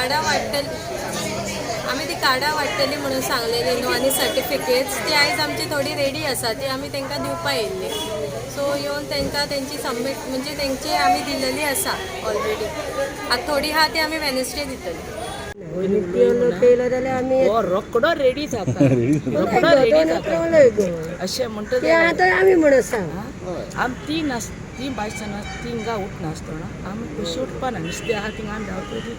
कार्डां वाडटली, आमी ती कार्डां वाडटली म्हणून सांगलेली न्हू आनी सर्टिफिकेट्स ती आयज आमची थोडी रेडी आसा, ती आमी तांकां दिवपा येयल्ली. सो येवन तांकां तेंची सबमीट, म्हणजे तेंची आमी दिलेली आसा ऑलरेडी. आतां थोडी आहा ती आमी वेनसडे दितली. केलं जाल्यार आमी हो रोकडो रेडी जाता, रोकडो रेडी जाता अशें म्हणटा. ते आतां आमी म्हणत सांग. आमी ती नास ती बायसना तिंगा उठनासतना आमी कशी उठपाना. नुस्तें आहा थिंगा आमी धांवतली,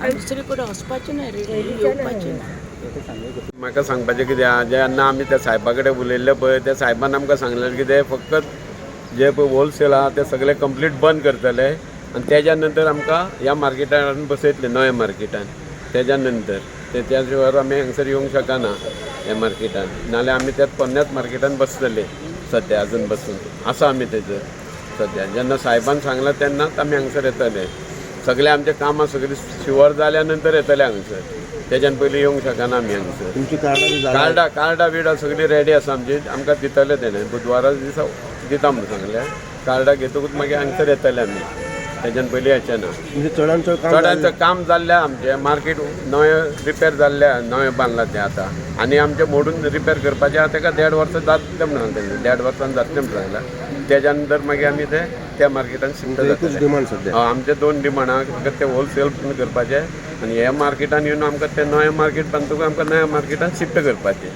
आनी दुसरे कडेन वचपाचें ना, रेडी येवपाचें ना. म्हाका सांगपाचें कितें आहा, जेन्ना आमी त्या सायबा कडेन उलयल्ले पळय, त्या सायबान आमकां सांगलें कितें, फकत जे पळय होलसेल आहा ते सगळे कंप्लीट बंद करतले आनी तेज्या नंतर आमकां ह्या मार्केटान बसयतले, नव्या मार्केटान. तेज्या नंतर तेच्या शिवाय आमी हांगसर येवंक शकना ह्या मार्केटान, नाल्यार आमी त्याच पोन्न्याच मार्केटान बसतले. सद्या अजून बसून आसा आमी तेजर. सद्या जेन्ना सायबान सांगलां तेन्नाच आमी हांगसर येतले. सगळे आमचे कामां सगळीं शुवर जाल्या नंतर येतले हांगसर, तेज्यान पयलीं येवंक शकना आमी हांगसर. तुमची कार्डां बी जाल्या? कार्डां, कार्डां बिर्डां सगळीं रेडी आसा आमची. आमकां दितले तेणे, बुधवारा दिसा दिता म्हणून सांगलें. कार्डां घेतकूच मागीर हांगसर येतले आमी, तेज्यान पयलीं येचे ना. म्हणजे चडान चड काम चडान चड काम जाल्लें आमचें. मार्केट नवें रिपेर जाल्लें, नवें बांदलां तें आतां आनी आमचें मोडून रिपेर करपाचें आहा. तेका देड वर्सां जातलें म्हणून सांगलें, देड वर्सान जातलें म्हणून सांगलां. तेज्या नंतर मागीर आमी ते त्या मार्केटान शिफ्ट तुमचें एकूच जातले. डिमांड सद्या? हय, आमचे दोन डिमांड आहा. फकत ते होलसेल करपाचे आनी ह्या मार्केटान येवन आमकां ते नवें मार्केट बांदतकूच आमकां नव्या मार्केटान शिफ्ट करपाचें.